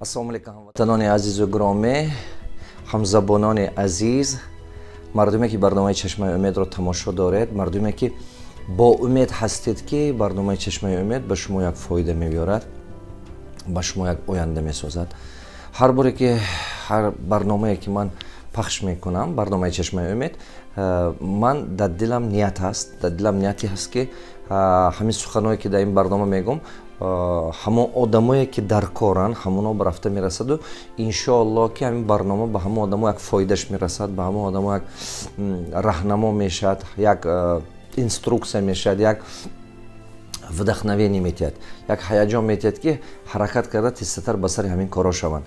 Ассалому алайкум, ҳамватанони азизу гиромӣ, ҳамзабонони азиз, мардуме ки барномаи Чашмаи Умедро тамошо доред, мардуме ки бо умед ҳастед, ки барномаи Чашмаи Умед ба шумо як фоида меорад, ба шумо як оянда месозад. Ҳар боре ки ҳар барномае ки ман пахш мекунам, барномаи Чашмаи Умед, ман дар дилам ният ҳаст, дар дилам нияте ҳаст, ки ҳамин суханое ки дар ин барнома мегӯм, ҳамон одамое ки дар коранд, ҳамоно ба рафта мерасаду иншоаллоҳ, ки ҳамин барнома ба ҳамон одамо як фоидаш мерасад, ба ҳамон одамо як раҳнамо мешавад, як инструкция мешавад, як вдохновение метиҳад, як ҳаяҷон метиҳад, ки ҳаракат карда тезтар ба сари ҳамин корҳо шаванд.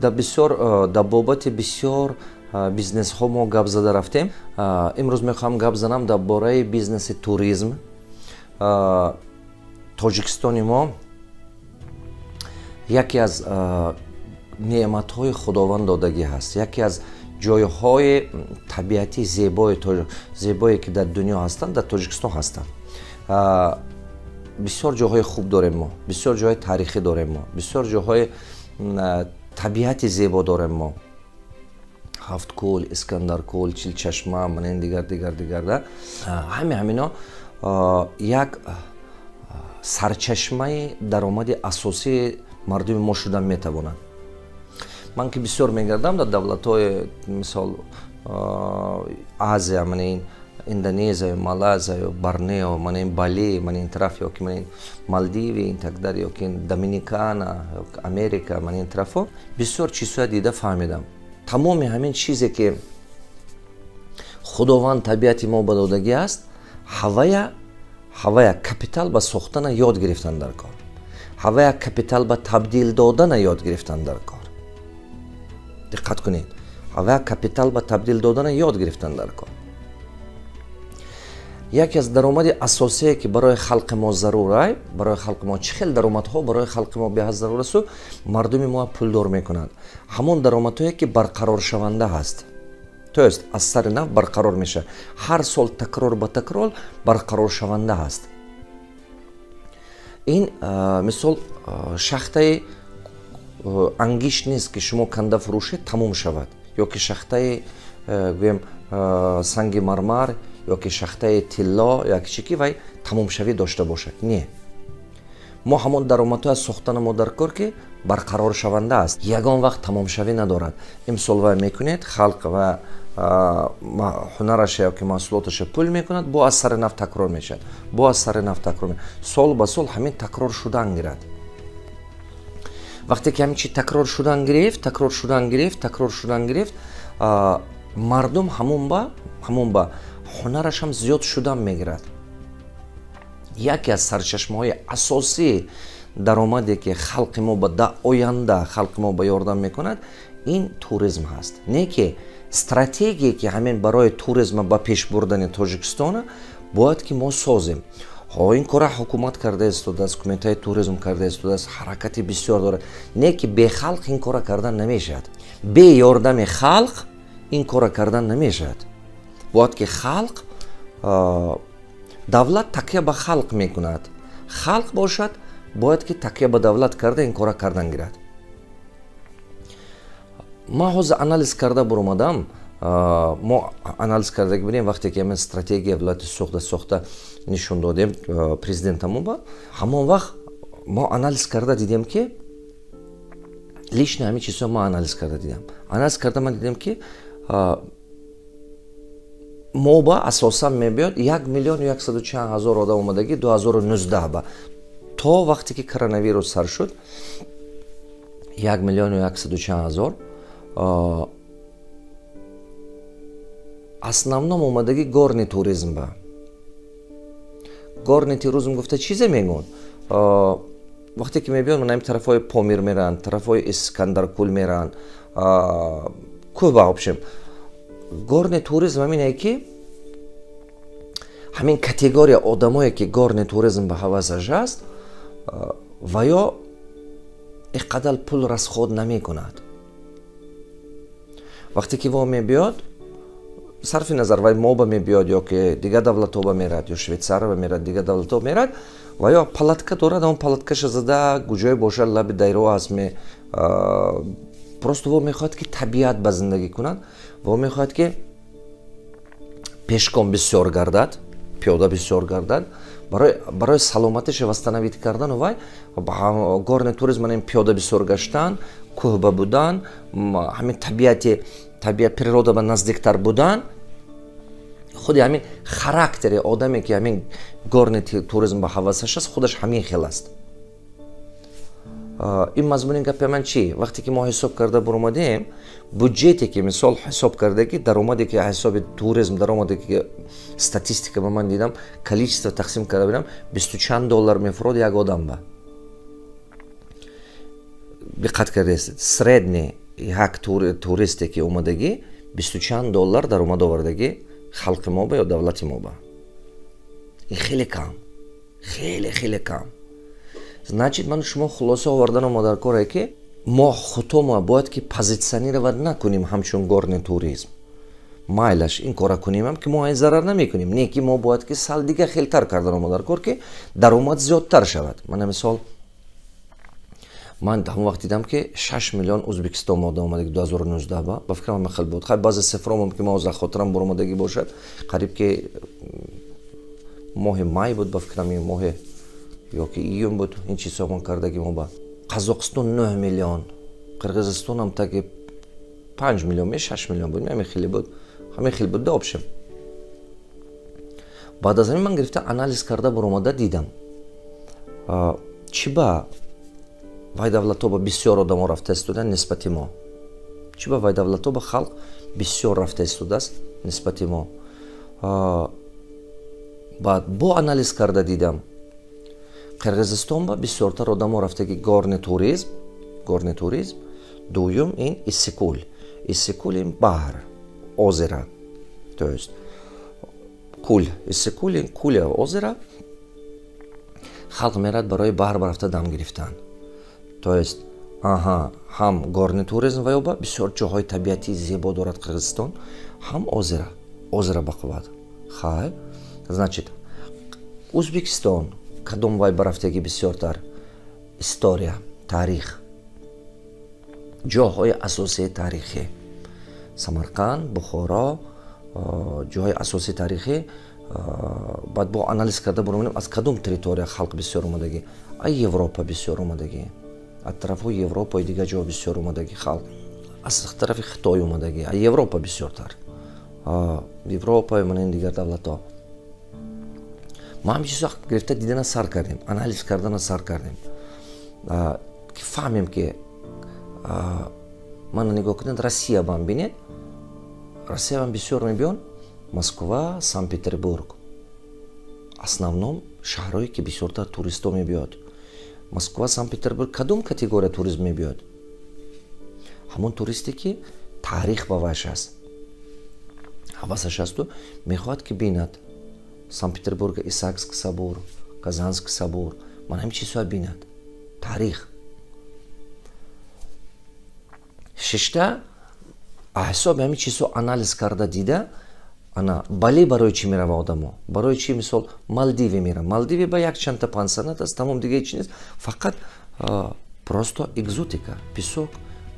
Дар бисёр, дар бобати бисёр бизнесҳо мо гап зада рафтем. Имрӯз мехоҳам гап занам дар бораи бизнеси туризм. Тоҷикистони мо яке аз неъматҳои Худованд додагӣ ҳаст, яке аз ҷойҳои табиати зебое ки дар дунё ҳастанд, дар Тоҷикистон ҳастанд. Бисёр ҷойҳои хуб дорем мо, бисёр ҷойҳои таърихӣ дорем мо, бисёр ҷойҳои табиати зебо дорем мо. Ҳафткӯл, Искандаркӯл, Чилчашма, мана ин дигар, дигар, дигар, да ҳами ҳамино як сарчашмаи даромади асосии мардуми мо шудан метавонанд. Ман ки бисёр мегардам дар давлатҳои, мисол, Азия, мана ин Индонезия, Малайзия, Борнео, мана ин Бали, мана ин тараф, ёки мана ин Малдиви, ин так далее, ёки Доминикана, Америка, мана ин тарафҳо, бисёр чизҳоя дида фаҳмидам. Тамоми ҳамин чизе ки Худованд табиати мо ба додагӣ аст, ҳавая капитал ба сохтана ёд гирифтан дар кор, ҳавая капитал ба табдил додана ёд гирифтан дар кор. Диққат кунед, ҳавая капитал ба табдил додана ёд гирифтан дар кор. Яке аз даромади асосие ки барои халқи мо зарурай, барои халқи мо чӣ хел даромадҳо барои халқи мо беҳад зарур асту мардуми мо пулдор мекунанд, ҳамон даромадҳое ки барқароршаванда ҳаст, то есть аз сари нав барқарор мешавад, ҳар сол такрор ба такрор барқароршаванда ҳаст. Ин, мисол, шахтаи ангишт нест, ки шумо канда фурӯшед, тамом шавад, ё ки шахтаи, гӯем, санги мармар, ё ки шахтаи тилло, ё ки чӣ ки вай тамомшавӣ дошта бошад. Не, мо ҳамон даромадҳоя сохтана мо дар кор, ки барқароршаванда аст, ягон вақт тамомшавӣ надорад. Имсол вай мекунед, халқ ва ҳунараша ё ки маҳсулоташа пул мекунад, бо аз сари нав такрор мешавад, бо аз сари нав такрор, сол ба сол ҳамин такрор шудан гирад. Вақте ки ҳамин чи такрор шудан гирифт, такрор шудан гирифт, такрор шудан гирифт, мардум ҳамон ба ҳунарашам зиёд шудан мегирад. Яке аз сарчашмаҳои асосии даромаде ки халқи мо ба да оянда халқи мо ба ёрдам мекунад, ин туризм ҳаст. Не ки стратегие ки ҳамин барои туризма ба пеш бурдани Тоҷикистона бояд ки мо созем. Ҳо, ин кора ҳукумат карда истодааст, кумитаи туризм карда истодааст, ҳаракати бисёр дорад. Не ки бе халқ ин кора кардан намешавад, бе ёрдами халқ ин кора кардан намешавад. Бояд ки халқ, давлат такя ба халқ мекунад, халқ бошад, бояд ки такя ба давлат карда ин кора кардан гирад. Ман ҳозир анализ карда буромадам. Мо анализ карда будем, вақте ки ҳамин стратегия вилояти Суғда сохта нишон додем президентамон, ба ҳамон вақт мо анализ карда дидем, ки лично ҳамин чизҳо мо анализ карда дидам. Анализ карда ман дидем, ки мо ба асосан мебиёд 1 миллиону 100 чанд ҳазор одам омадагӣ 2019 ба то вақте ки коронавирус сар шуд, 1 миллиону 100 чанд ҳазор основном омадагӣ горный туризм. Ба горный туризм гуфта чизе мегӯн? Вақте ки мебиён, ман ҳамин тарафҳои Помир меранд, тарафҳои Искандаркул меранд, кӯҳ. Вообщем, горный туризм ҳамине ки ҳамин категория одамое ки горный туризм ба ҳавасаш аст, ва ё ин қадар пул расход намекунад. Вақте ки во мебиёд, сарфи назар вай моба мебиёд ё ки дигар давлатҳо мерад, ё Швейтсария мерад, дигар давлатҳо мерад, ва ё палатка дорад, он палаткаша зада, куҷое бошад, лаби дарё аст, Просто во мехоҳад, ки табиат ба зиндагӣ кунад, во мехоҳад, ки пешком бисёр гардад, пиёда бисёр гардад, барои саломатиша восстановить кардану. Вай горный туризм, ин пиёда бисёр гаштан, кӯҳба будан, ҳамин табиати, табиат, природа ба наздиктар будан. Худи ҳамин характери одаме, ки ҳамин горный туризм ба ҳавасаш аст, худаш ҳамин хел аст. Ин мазмуни гапи ман чӣ? Вақте ки мо ҳисоб карда буромадем, буҷете ки, мисол, ҳисоб карда, ки даромаде, ки ҳисоби туризм даромаде, ки статистика ба ман дидам, количество тақсим карда бинам, бисту чанд доллар мефурод як одам ба. Диққат кардаестед, средний як туристе, ки омадагӣ, бисту чанд доллар даромад овардагӣ халқи мо ба ё давлати мо ба. Ин хеле кам, хеле хеле кам. Значит, ману шумо хулоса овардану модаркоре, ки мо худомо бояд ки позиционировать накунем ҳамчун горный туризм. Майлаш, ин кора кунемам, ки мо ай зарар намекунем, не ки мо бояд ки сал дига хелтар кардану модаркор, ки даромад зиёдтар шавад. Мана, мисол, ман ҳамон вақт дидам, ки 6 миллион Ӯзбекистон мода омадаги 2019 ба фикрам ҳама хел буд. Хай, баъзе цифро мумкин ма ҳозир хотирам буромадагӣ бошад. Қариб ки моҳи май буд, ба фикрам, моҳи ёки июн буд, ин чизҳо мон кардаги мо ба. Қазоқистон 9 миллион, Қирғизистонам таги 5 миллион ме 6 миллион буд, ҳамин хеле буд, ҳамин хел буд да общем. Баъд аз ҳамин ман гирифта анализ карда буромада дидам, чӣ ба вай давлатҳо ба бисёр одамо рафта истодаанд нисбати мо, чӣ ба вай давлатҳо ба халқ бисёр рафта истодааст нисбати мо. Баъд бо анализ карда дидам, Қирғизистон ба бисёртар одамо рафтаги горный туризм, горный туризм. Дуюм ин Иссикул. Иссикул ин баҳр, озеро, то есть кул. Иссикул ин куля, озеро. Халқ мерад барои баҳр рафта дам гирифтан. То есть, аҳа, ҳам горный туризм ва ёба бисёр ҷоҳои табиатии зебо дорад Қирғизистон, ҳам озеро, озеро бақувват. Хай, значит, Ӯзбекистон кадом вай барафтагӣ бисёртар? История, таърих, ҷоҳои асосии таърихӣ: Самарқанд, Бухоро, ҷоҳои асосии таърихӣ. Баъд бо анализ карда буромадем, аз кадом территория халқ бисёр омадагӣ. А Европа бисёр омадагӣ, аз тарафҳои Европаи дигар ҷо бисёр омадагӣ халқ, аз тарафи Хитой омадагӣ, а Европа бисёртар, Европа, мана, дигар давлатҳо. Ма ҳамин чизо гирифта дидана сар кардем, анализ кардана сар кардем, ки фаҳмем, ки мана, нигоҳ кунед, Россия бам бинед, Россия бам бисёр мебиён Москва, Санкт Петербург, основном шаҳрҳое, ки бисёртар туристҳо мебиёд, Москва, Санкт Петербург. Кадом категория туризм мебиёд? Ҳамон туристе, ки таърих ба вайш аст, ҳавасаш асту мехоҳад, ки бинад Санкт Петербурга Исаакский собор, Казанский собор, ман ҳамин чизҳоя бинад, таърих. Шишта ҳисоби ҳамин чизҳо анализ карда дида. Ана Бали барои чӣ мерава одамо? Барои чӣ, мисол, Малдиви мера? Малдиви ба якчандта пансионат аст, тамом, дига ҳеч нест, фақат просто экзотика, песок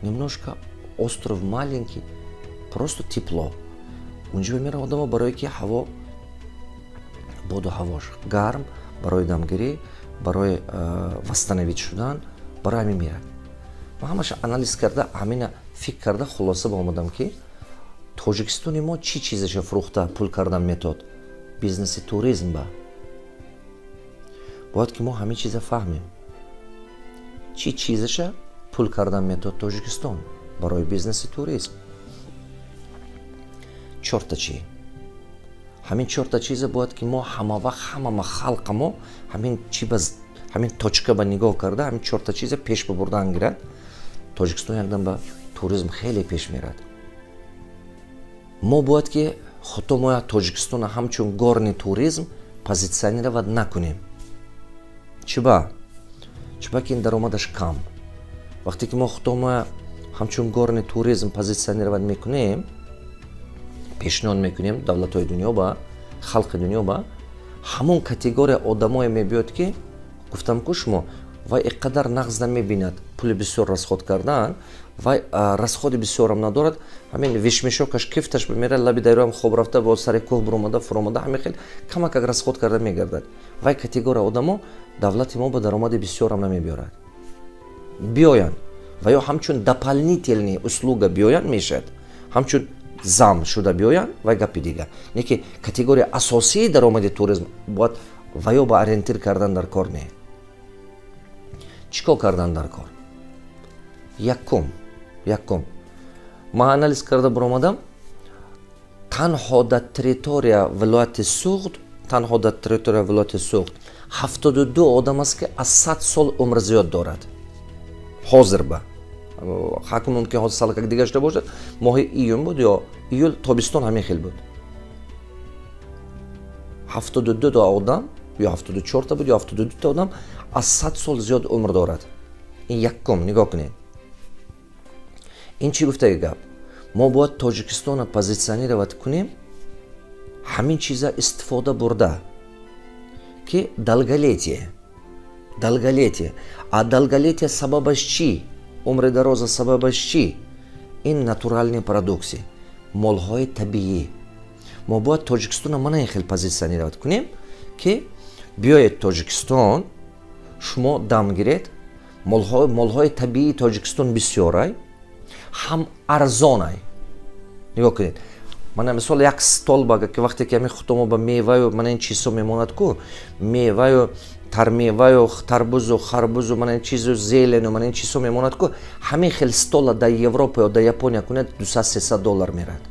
немножко, остров маленький, просто тепло. Унҷо мера одамо, барое ки ҳаво, боду ҳавош гарм, барои дамгирӣ, барои восстановить шудан, барои ҳамин мерад. Ма ҳамаша анализ карда, ҳамина фикр карда, хулоса ба омадам, ки Тоҷикистони мо чӣ чизаша фурӯхта пул кардан метод бизнеси туризм ба. Бояд ки мо ҳамин чиза фаҳмем, чӣ чизаша пул кардан метод Тоҷикистон барои бизнеси туризм. Чорта чӣ, ҳамин чорта чиза бояд ки мо ҳама вақт, ҳамама халқа мо ҳамин чи ба ҳамин точка ба нигоҳ карда, ҳамин чорта чиза пеш бибурдан гирад, Тоҷикистон якдам ба туризм хеле пеш мерад. Мо бояд ки худто мо Тоҷикистона ҳамчун горный туризм позиционировать накунем. Чиба? Чиба ки ин даромадаш кам. Вақте ки мо худто мо ҳамчун горный туризм позиционировать мекунем, пешниҳод мекунем давлатҳои дунё ба, халқи дунё ба, ҳамон категория одамое мебиёд, ки гуфтам ку шумо. Вай ин қадар нағз намебинад пули бисёр расход кардан, вай расходи бисёрам надорад. Ҳамин вещмешокаш, кифташ мерад, лаби дарёам хоб рафта, бо сари кӯҳ буромада, фуромада, ҳамин хел камакак расход карда мегардад. Вай категория одамо давлати мо ба даромади бисёрам намебиёрад. Биёянд ва ё ҳамчун дополнительный услуга биёянд, мешавад, ҳамчун зам шуда биёянд, вай гапи дига. Не ки категория асосии даромади туризм бояд ва ё ба ориентир кардан дар кор не. Чӣ кор кардан дар кор? Якум, ман анализ карда баромадам: танҳо дар территория вилояти Суғд, танҳо дар территория вилояти Суғд 72 одам аст, ки аз 100 сол умр зиёд дорад. Ҳозир ба ҳакм мумкин ҳозир салакак дига шуда бошад. Моҳи июн буд ё июл, тобистон ҳамин хел буд. 72 одам, ё 74та буд, ё 72та одам аз 100 сол зиёд умр дорад. Ин якум. Нигоҳ кунед, ин чӣ гуфтаги гап? Мо бояд Тоҷикистонро позиционировать кунем, ҳамин чиза истифода бурда, ки долголетие, долголетие. А долголетие сабабаш чӣ? Умри дароза сабабаш чӣ? Ин натуральный продукция, молҳои табиӣ. Мо бояд Тоҷикистонро мана ин хел позиционировать кунем, ки биёед Тоҷикистон, шумо дам гиред, молҳои табиии Тоҷикистон бисёрай, ҳам арзонай. Нигоҳ кунед, мана мисол, як стол бага ки вақте ки ҳамин хутомо ба меваю мана ин чизҳо мемонад ку, меваю тармеваю тарбузу харбузу, мана ин чизу, зелену, мана ин чизҳо мемонад ку, ҳамин хел стола дар Европа ё дар Япония кунед, 200-300 доллар мерад.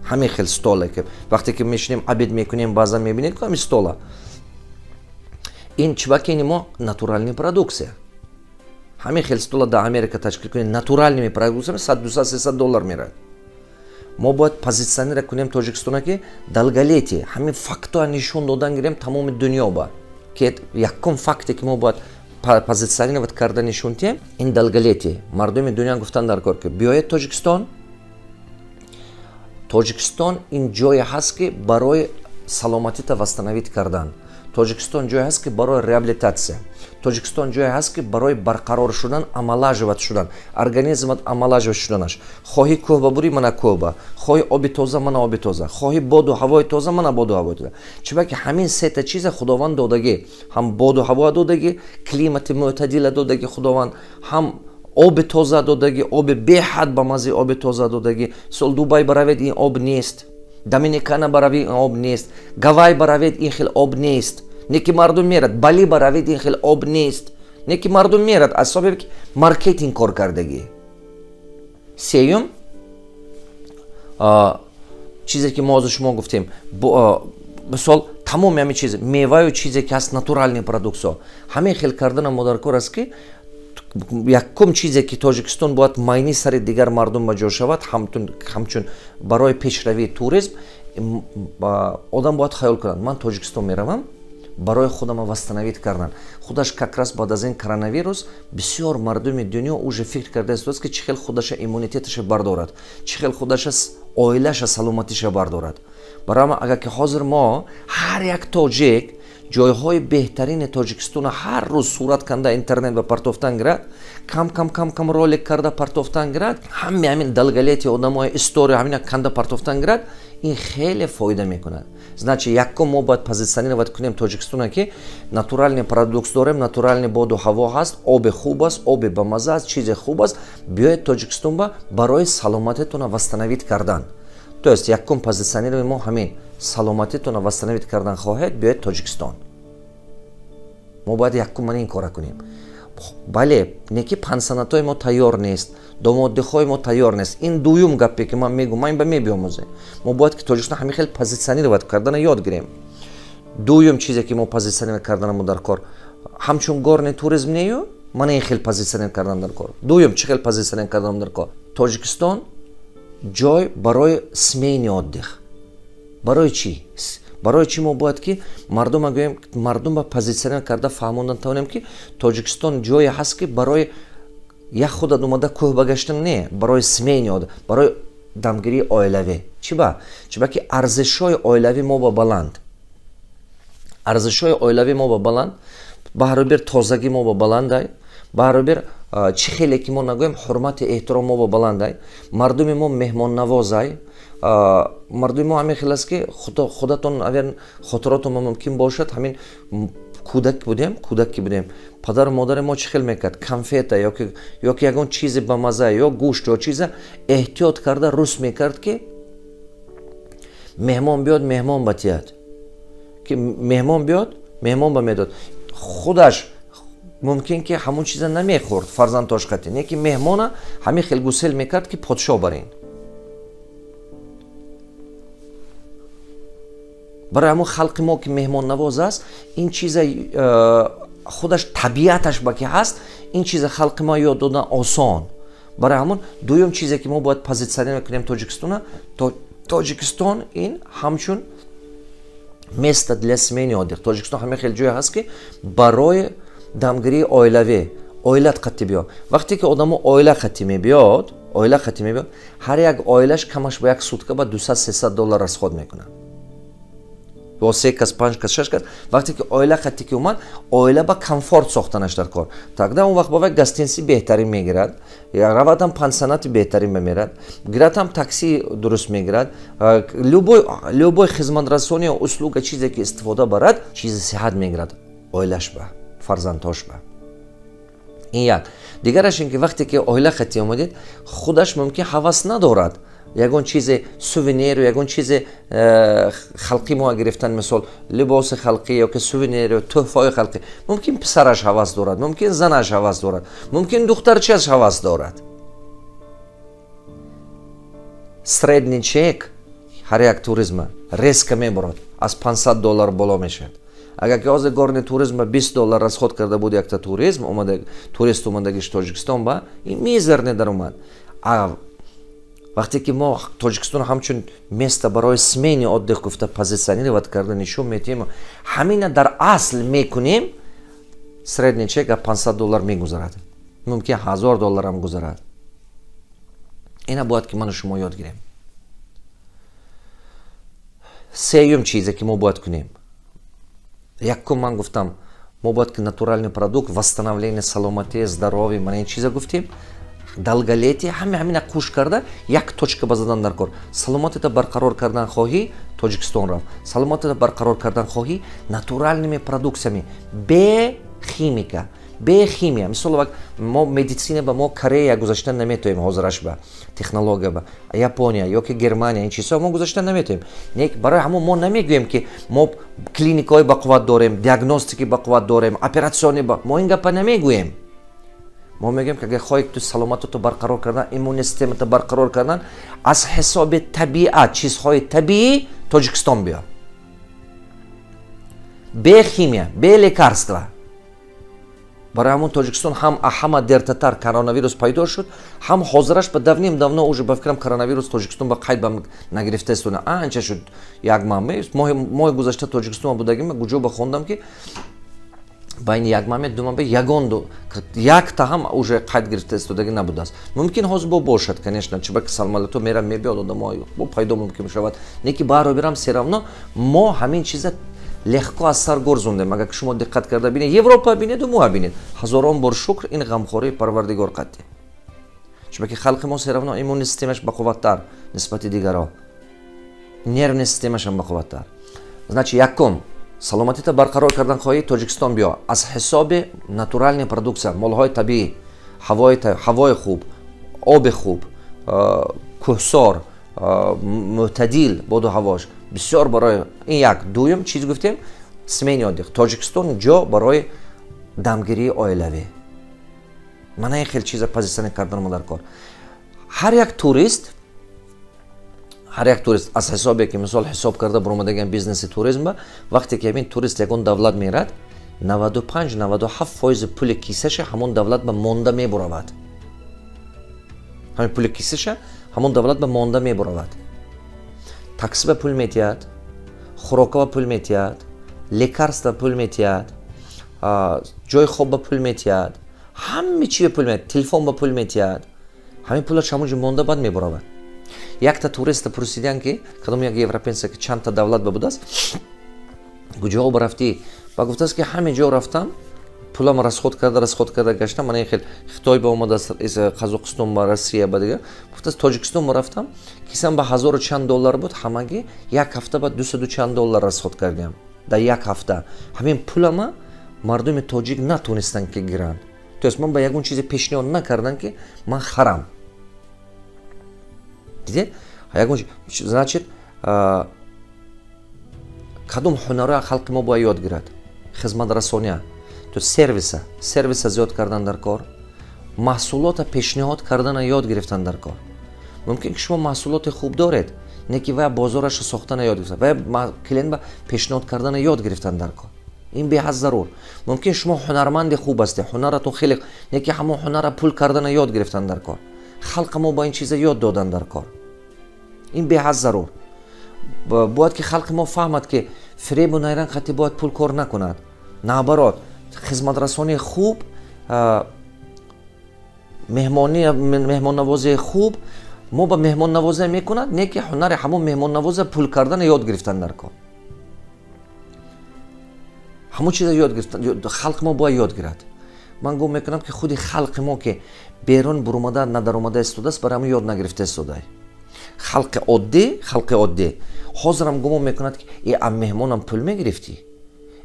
Ҳамин хел столе ки вақте ки мешинем, обед мекунем, баъзан мебинед ку ҳамин стола. Ин чибаки ини мо натуральный продукция. Ҳамин хел стола дар Америка ташкил кунед, натуральными продукциями 100, 200, 300 доллар мерад. Мо бояд позиционировать кунем Тоҷикистона, ки долголетие. Ҳамин фактоа нишон додан гирем тамоми дунё ба, ки якум факте ки мо бояд позиционировать карда нишон диҳем, ин долголетие. Мардуми дунё гуфтан дар кор, ки биёед Тоҷикистон. Тоҷикистон ин ҷое ҳаст, ки барои саломатита восстановить кардан. Тоҷикистон ҷое ҳаст, ки барои реабилитатсия. Тоҷикистон ҷое ҳаст, ки барои барқарор шудан, омолаживать шудан, организмат омолаживать шуданаш. Хоҳӣ кӯҳ ба бурӣ, мана кӯҳ ба, хоҳӣ оби тоза, мана оби тоза, хоҳӣ боду ҳавои тоза, мана боду ҳавои тоза. Чунки ҳамин сета чиза Худованд додагӣ: ҳам боду ҳаво додагӣ, климати мӯътадила додагӣ Худованд, ҳам оби тоза додагӣ, оби беҳад ба маззаи оби тоза додагӣ. Сол Дубай баравед, ин об нест, Доминикана баравед, ин об нест, Гавай баравед, ин хел об нест, не ки мардум мерад. Бали баравед, ин хел об нест, не ки мардум мерад, аз сабаби ки маркетинг кор кардагӣ. Сеюм чизе ки мо ҳозир шумо гуфтем, мисол, тамоми ҳамин чиз, меваю чизе ки ҳаст, натуральный продукция, ҳамин хел кардана модаркор аст, ки якум чизе ки Тоҷикистон бояд майни сари дигар мардум ба ҷо шавад, ҳамчун барои пешравии туризм, одам бояд хаёл кунад: ман Тоҷикистон меравам барои худама восстановить кардан. Худаш как раз баъд аз ин коронавирус бисёр мардуми дунё уже фикр карда истодааст, ки чӣ хел худаша иммунитеташа бардорад, чӣ хел худаша, оилаша саломатиша бардорад. Барои ҳама, агар ки ҳозир мо ҳар як тоҷик ҷойҳои беҳтарини Тоҷикистона ҳар рӯз сурат канда интернет ба партофтан гирад, кам кам кам кам ролик карда партофтан гирад, ҳами ҳамин долголетие одамои, история, ҳамина канда партофтан гирад, ин хеле фоида мекунад. Значит, якум, мо бояд позиционировать кунем Тоҷикистона, ки натуральный продукт дорем, натуральный боду ҳаво ҳаст, оби хуб аст, оби бамаза аст, чизе хуб аст. Биёед Тоҷикистон ба барои саломатитона восстановить кардан. То есть якум позиционирование мо ҳамин: саломатитона восстановить кардан хоҳед, биёед Тоҷикистон. Мо бояд якум мана ин кора кунем. Бале, не ки пансионатҳои мо тайёр нест, домоддихои мо тайёр нест. Ин дуюм гапе ки ман мегӯм, ман ин ба мебиомӯзем. Мо бояд ки Тоҷикистон ҳамин хел позиционировать кардана ёд гирем. Дуюм чизе ки мо позиционировать карданамо дар кор, ҳамчун горный туризм нею, мана ин хел позиционировать кардан дар кор. Дуюм, чӣ хел позиционировать карданам дар кор? Тоҷикистон ҷой барои семейный отдых. Барои чӣ? Барои чӣ мо бояд ки мардума гӯем, мардум ба позиционировать карда фаҳмондан тавонем, ки Тоҷикистон ҷое ҳаст, ки барои як худат омада кӯҳ ба гаштан не, барои семейный отдых, барои дамгирии оилавӣ. Чӣ ба? Чӣ ба ки арзишҳои оилавӣ мо ба баланд, арзишҳои оилавӣ мо ба баланд. Баҳрубир тозагӣ мо ба баландай, баҳрубир чӣ хеле ки мо нагӯем, ҳурмати эҳтиром мо ба баландай, мардуми мо меҳмоннавозай, мардуми мо ҳамин хел аст, ки худатон агар хотиротон мумкин бошад, ҳамин кӯдак будем, падару модари мо чӣ хел мекард? Конфета ёки ягон чизи бамаза ё гӯшт ё чиза эҳтиёт карда рус мекард, ки меҳмон биёд, меҳмон ба тиёд, ки меҳмон биёд, меҳмон ба медод. Худаш мумкин ки ҳамон чиза намехӯрд фарзандтош қати, не ки меҳмона ҳамин хел гусел мекард, ки подшо барин. Барои ҳамон халқи мо ки меҳмоннавоз аст, ин чиза худаш табиаташ ба ки ҳаст, ин чиза халқи мо ёд додан осон. Барои ҳамон дуюм чизе ки мо бояд позиционировать кунем Тоҷикистона, Тоҷикистон ин ҳамчун место для смены отдых. Тоҷикистон ҳамин хел ҷое ҳаст, ки барои дамгирии оилавӣ, оилат қатӣ биё. Вақте ки одамо оила қатӣ мебиёд, ҳар як оилаш камаш ба як сутка ба 200-300 доллар расход мекунад. Ё 3 кас, 5 кас, 6 кас. Вақте ки оила қатӣ ки омад, оила ба комфорт сохтанаш дар кор. Тогда он вақт ба вай гостиница беҳтарин мегирад, равадам пансионати беҳтарин мемерад, гиратам такси дуруст мегирад, любой хизматрасони ё услуга чизе ки истифода барад, чизи сиҳат мегирад оилаш ба, фарзандҳош ба. Ин як. Дигараш ин ки вақте ки оила қатӣ омадед, худаш мумкин ҳавас надорад ягон чизе сувениру, ягон чизе халқи мо гирифтан, мисол либоси халқӣ ёки сувениру, тӯҳфаҳои халқӣ. Мумкин писараш ҳавас дорад, мумкин занаш ҳавас дорад, мумкин духтарчааш ҳавас дорад. Средний чек ҳар як туризма резко мебарад, аз 500 доллар боло мешавад. Агар ки ҳозир горный туризм ба 20 доллар расход карда буд якта туризм, турист омадагиш Тоҷикистон ба, ин мизерне даромад. Вақте ки мо Тоҷикистон ҳамчун место барои смены отдых гуфта позиционировать карда нишон медиҳем, ҳамина дар асл мекунем, средний чек 500 доллар мегузарад, мумкин 1000 долларам гузарад. Ина бояд ки ману шумо ёд гирем. Сеюм чизе ки мо бояд кунем, якум ман гуфтам, мо бояд ки натуральный продукт, восстановление саломатии, здоровье, мана ин чиза гуфтем, долголетие, ҳама ҳамина кӯш карда як точка ба задан дар кор. Саломатита барқарор кардан хоҳӣ, Тоҷикистон рафт. Саломатита барқарор кардан хоҳӣ, натуральными продукциями, бе химика, бе химия. Мисол вақт мо медицина ба мо Корея гузаштан наметоем ҳозираш ба технология ба Япония ёки Германия, ин чизҳо мо гузаштан наметоем. Не, барои ҳамон мо намегӯем ки мо клиникаҳои бақувват дорем, диагностики бақувват дорем, оператсиони мо ин гапа намегӯем. Мо мегӯем ки агар хоҳӣ ту саломатато барқарор кардан, иммунный системато барқарор кардан, аз ҳисоби табиат, чизҳои табиӣ Тоҷикистон биё. Бе химия, бе лекарства. Барои ҳамон Тоҷикистон ҳам ҳама дертатар коронавирус пайдо шуд, ҳам ҳозираш ба давним-давно уже ба фикрам коронавирус Тоҷикистон ба қайд ба нагирифта истода. Анча шуд як моҳ, моҳи гузашта Тоҷикистон будагим, куҷо ба хондам ки байни як моҳ, ду моҳ ягон якта ҳам уже қайд гирифта истодагӣ набудааст. Мумкин ҳозир бо бошад, конечно, чиба ки салмалато мерам мебиёд одамо бо пайдо мумкин мешавад. Не ки баробирам все равно мо ҳамин чиза легко аз сар гурзондем. Агар ки шумо диққат карда бинед, Европа бинеду мо бинед, ҳазорон бор шукр ин ғамхории Парвардигор қатъи. Чиба ки халқи мо все равно иммунный системаш бақувваттар нисбати дигарон, нервный системашам бақувваттар. Значит, якум, саломатита барқарор кардан хоҳӣ, Тоҷикистон биё аз ҳисоби натуральный продукция, молҳои табиӣ, ҳавои хуб, оби хуб, кӯҳсор, мӯътадил боду ҳавош бисёр. Барои ин як. Дуюм чиз гуфтем, смены отдых. Тоҷикистон ҷо барои дамгирии оилавӣ. Мана ин хел чиза позиционӣ кардан мо дар кор. Ҳар як турист аз ҳисобе ки мисол ҳисоб карда баромадаган бизнеси туризм ба, вақте ки ҳамин турист ягон давлат мерад, 95-97% пули кисаша ҳамон давлат ба монда мебуравад. Ҳамин пули кисаша ҳамон давлат ба монда мебуравад. Такси ба пул метиҳад, хӯрока ба пул метиҳад, лекарства ба пул метиҳад, ҷои хоб ба пул метиҳад, ҳаме чи ба пул метиҳад, телефон ба пул метиҳад. Ҳамин пулаш ҳамон ҷо монда баъд мебуравад. Якта туриста пурсидян ки кадом як европейца ки чандта давлат ба будааст, куҷо ба рафтӣ? Ба гуфтааст ки ҳаме ҷо рафтам, Пулам расход карда, расход карда гаштам. Мана ин хел Хитой ба омадааст, Қазоқистон ба, Россия ба, дига гуфтааст. Тоҷикистон ба рафтам, кисам ба ҳазору чанд доллар буд, ҳамагӣ як ҳафта ба 200 чанд доллар расход кардем дар як ҳафта. Ҳамин пулама мардуми тоҷик натонистанд, ки гиранд. То есть ман ба ягон чизе пешниҳод накардам, ки ман харам. Дидед, ягон, значит, кадом ҳунарҳоя халқи мо бояд ёд гирад? Хизматрасония, то сервиса зиёд кардан дар кор, маҳсулота пешниҳод кардана ёд гирифтан дар кор. Мумкин ки шумо маҳсулоти хуб доред, не ки вая бозорашо сохтана ёд гирифтан, вая клиент ба пешниҳод кардана ёд гирифтан дар кор. Ин беҳад зарур. Мумкин шумо ҳунарманди хуб ҳастед, ҳунаратон хеле, не ки ҳамон ҳунара пул кардана ёд гирифтан дар кор. Халқа мо ба ин чиза ёд додан дар кор. Ин беҳад зарур. Бояд ки халқи мо фаҳмад, ки фиребу найранг хати бояд пул кор накунад. Наоборот, хизматрасонии хуб, меҳмоннавозии хуб. Мо ба меҳмоннавозия мекунад, не ки ҳунари ҳамон меҳмоннавозия пул кардана ёд гирифтан дар кор. Ҳамон чиза ёд гирифтан халқи мо бояд ёд гирад. Ман гум мекунам, ки худи халқи мо, ки берун буромада надаромада истодааст, барои ҳамон ёд нагирифта истодай. Халқи оддӣ, халқи оддӣ ҳозирам гумон мекунад, ки э, а меҳмонам пул мегирифтӣ,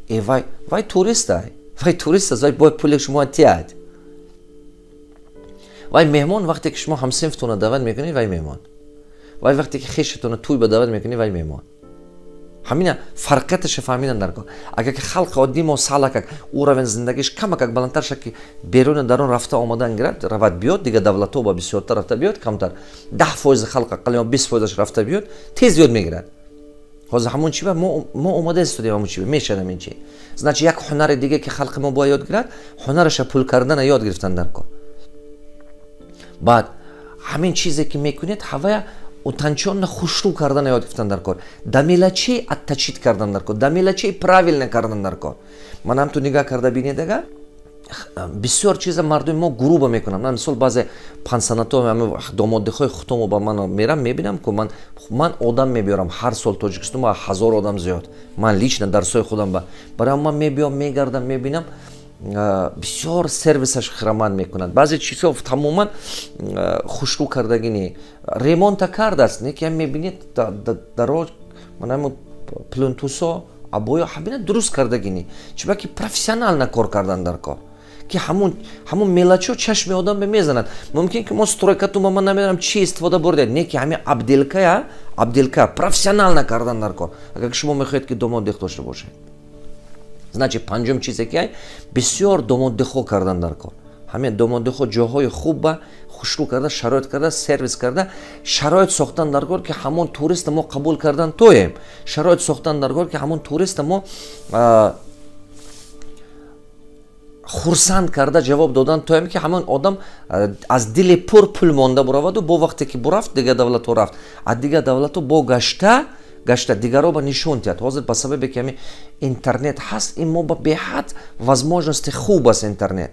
э, вай, вай туристай, вай турист аст, вай бояд пули шумо тиҳад. Вай меҳмон, вақте ки шумо ҳамсинфтона даъват мекунед, вай меҳмон. Вай вақте ки хешатона тӯй ба даъват мекунед, вай меҳмон. Ҳамина фарқияташа фаҳмидан дар кор. Агар ки халқи оддии мо салакак уровень зиндагиш камакак баландтар шад, ки беруни дарун рафта омадан гирад, равад биёд, дигар давлатҳо ба бисёртар рафта биёд, камтар 10% халқ ақал ё 20%-аш рафта биёд, тез ёд мегирад. Ҳозир ҳамон чи ба мо омода истодем, ҳамон чи мешад, ҳамин чи. Значит, як ҳунари диге, ки халқи мо бояд ёд гирад, ҳунараша пул кардана ёд гирифтан дар кор. Баъд ҳамин чизе, ки мекунед, ҳавая утончённо, хушрӯ кардана ёд гирифтан дар кор, до мелочей отточить кардан дар кор, до мелочей правильно кардан дар кор. Ман ҳам ту нигаҳ карда бинед, ага бисёр чиза мардуми мо грубо мекунанд. Ман мисол баъзе пансионато, домоддиҳои худомо ба ман мерам, мебинам, ку ман одам мебиёрам ҳар сол Тоҷикистон ба 1000 одам зиёд. Ман лично дарсҳои худам ба барои ман мебиём, мегардам, мебинам, бисёр сервисаш хираманд мекунад. Баъзе чизҳо тамоман хушрӯ кардагӣ не, ремонта кардааст, не ки ҳам мебинед, даро, манам, плинтусо, обоё, ҳамина дуруст кардагӣ не. Чунки профессионально кор кардан дар кор, ки ҳамун мелочо чашми одам мезанад. Мумкин ки мо стройкатума, ман намедонам, чи истифода бурдед, не ки ҳамин отделка профессионально кардан дар кор, агар шумо мехоҳед, ки домоддех дошта бошед. Значит, панҷум чизе ки ай, бисёр домоддихо кардан дар кор. Ҳамин домоддихо ҷоҳои хуб ба хушрӯ карда, шароит карда, сервис карда, шароит сохтан дар кор, ки ҳамон туриста мо қабул кардан тоем. Шароит сохтан дар кор, ки ҳамон туриста мо хурсанд карда ҷавоб додан тоем, ки ҳамон одам аз дили пур пул монда бураваду бо вақте ки бурафт, дигар давлатҳо рафт, аз дигар давлатҳо бо гашта гашта дигаро ба нишон диҳад. Ҳозир ба сабабе ки ҳамин интернет ҳаст, ин мо ба беҳад возможности хуб аст интернет.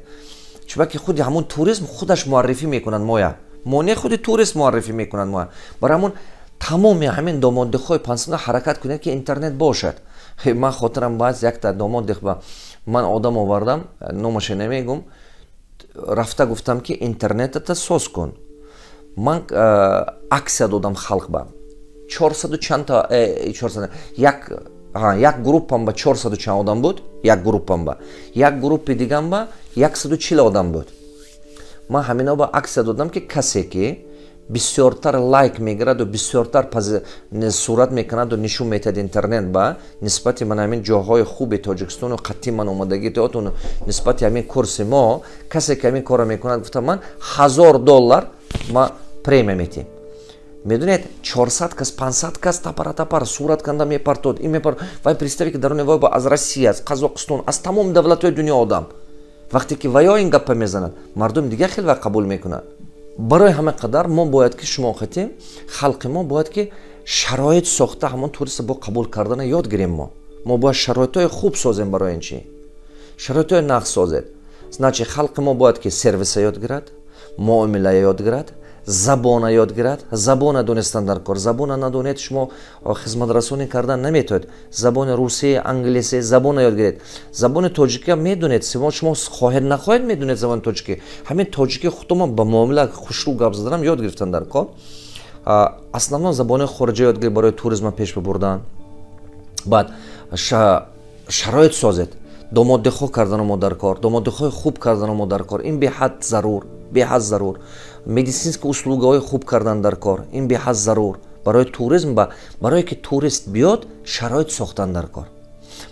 Чунки худи ҳамон туризм худаш муаррифӣ мекунад моя, моне худи турист муаррифӣ мекунад моя. Барои ҳамон тамоми ҳамин домоддихҳои пансиона ҳаракат кунед, ки интернет бошад. Ман хотирам баъз якта домоддих ба ман одам овардам, номаша намегум. Рафта гуфтам, ки интернетата соз кун. Ман акция додам халқ ба чорсаду чандта, чорсад як, як группам ба 400 чанд одам буд, як группам ба, як группи дигам ба 140 одам буд. Ман ҳамино ба акция додам, ки касе ки бисёртар лайк мегираду, бисёртар сурат мекунаду нишон метиҳад интернет ба нисбати ман ҳамин ҷоҳои хуби Тоҷикистону қатъи ман омадагӣ теотуну нисбати ҳамин курси мо, касе ки ҳамин корро мекунад, гуфтам, ман 1000 доллар ма премия метиҳем. Медонед, 400 кас, 500 кас тапара тапар сурат канда мепартод, ин мепар. Вай представи, ки даруни вай аз Россия, аз Қазоқистон, аз тамоми давлатҳои дунё одам. Вақте ки ваё ин гапа мезанад, мардум дигар хел вай қабул мекунад. Барои ҳама қадар мо бояд ки шумо хатем, халқи мо бояд ки шароит сохта, ҳамон туриста бо қабул кардана ёд гирем. Мо бояд шароитҳои хуб созем. Барои ин чи шароитҳои нағз созед. Значит, халқи мо бояд ки сервиса ёд гирад, муомила ёд гирад. Забона ёд гирад, забона донистан дар кор. Забона надонед, шумо хизматрасонӣ кардан наметавонед. Забони русӣ, англисӣ, забона ёд гиред. Забони тоҷикиам медонед, шумо хоҳед нахоҳед медонед забони тоҷикӣ. Ҳамин тоҷикӣ худтон ба муомила хушрӯ гап заданам ёд гирифтан дар кор. Основном забони хориҷа ёд гиред барои туризма пеш бибурдан. Баъд шароит созед. Домоддихо карданамо дар кор, домоддихои хуб карданамо дар кор. Ин беҳад зарур, беҳад зарур. Медицинский услугаҳои хуб кардан дар кор, ин беҳад зарур. Барои туризм, барое ки турист биёд, шароит сохтан дар кор.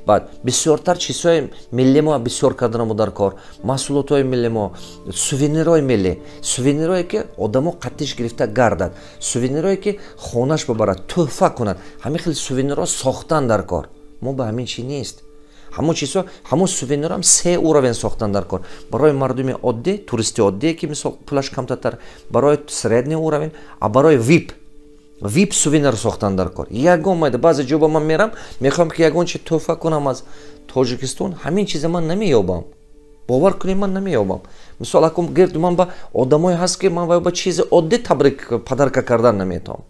Баъд бисёртар чизҳои милли мо бисёр карданамо дар кор, маҳсулотҳои милли мо, сувенирҳои миллӣ, сувенирҳое ки одамо қаттиш гирифта гардад, сувенирҳое ки хонаш бибарад, тӯҳфа кунад. Ҳамин хел сувенирҳо сохтан дар кор. Мо ба ҳамин чи нест. Ҳамон чизҳо, ҳамон сувенирҳам се уровень сохтан дар кор. Барои мардуми оддӣ, туристи оддие ки мисол пулаш камтатар, барои средний уровень, а барои вип. Вип сувенир сохтан дар кор. Ягон майда баъзе ҷо ба ман мерам, мехоҳам ки ягон чи тӯҳфа кунам аз Тоҷикистон, ҳамин чиза ман намеёбам. Бовар кунед, ман намеёбам. Мисол, акум гирд ман ба одамое ҳаст ки ман ба чизи оддӣ табрик подарка кардан наметавонам.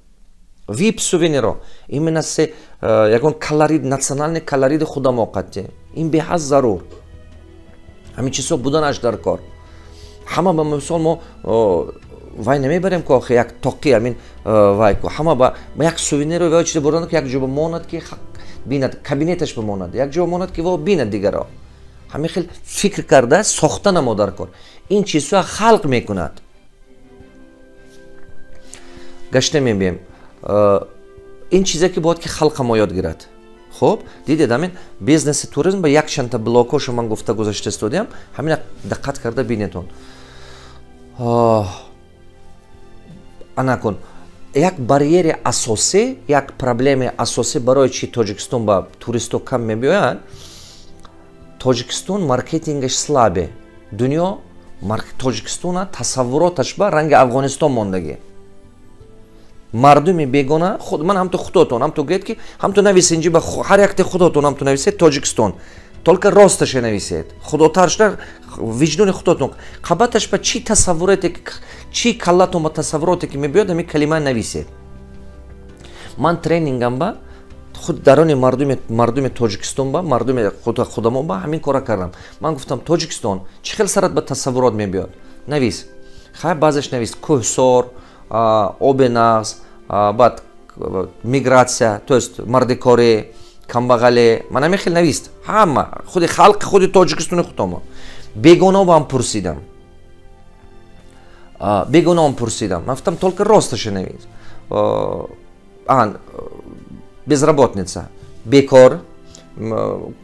Вип сувенирро именно се ягон колорит, национальный колорити худамо қатъи. Ин беҳад зарур. Ҳамин чизҳо буданаш дар кор. Ҳама ба мисол мо вай намебарем ки охи як тоқи ҳамин вай ку ҳама ба як сувенирро вай чизе бурдан ки як ҷо бимонад ки бинад, кабинеташ бимонад, як ҷо бимонад ки во бинад дигаро. Ҳамин хел фикр карда сохта намо дар кор. Ин чизҳо халқ мекунад. Гашта мебием. Ин чизе ки бояд ки халқа мо ёд гирад. Хуб, дидед ҳамин бизнеси туризм ба якчандта блокҳошо ман гуфта гузашта истодиам, ҳамина диққат карда бинетон. Анакун як барьери асосӣ, як проблемаи асосӣ барои чи Тоҷикистон ба туристо кам мебиёянд? Тоҷикистон маркетингаш слабе. Дунё Тоҷикистона тасаввуроташ ба ранги Афғонистон мондагӣ. Мардуми бегона, худ ман ҳамту худотон, ҳамту гӯед ки ҳамту нависед инҷи ба ҳар якте худотон ҳамту нависед Тоҷикистон. Только росташе нависед. Худотаршда виҷдони худотон. Қабаташ ба чӣ тасаввуроте, чӣ каллатон ба тасаввуроте ки мебиёд, ҳамин калима нависед. Ман тренингам ба худ дарони мардуми Тоҷикистон ба мардуми худамо ба ҳамин кора кардам. Ман гуфтам Тоҷикистон чӣ хел сарат ба тасаввурот мебиёд? Навис. Хай баъзеш навис кӯҳсор, оби нағз, баъд мигратсия, то есть мардикорӣ, камбағалӣ. Ман ҳамин хел навист. Ҳама худи халқи худи Тоҷикистони худомо. Бегонаам пурсидам. Бегонаам пурсидам. Ман гуфтам только росташе навис. Безработница, бекор,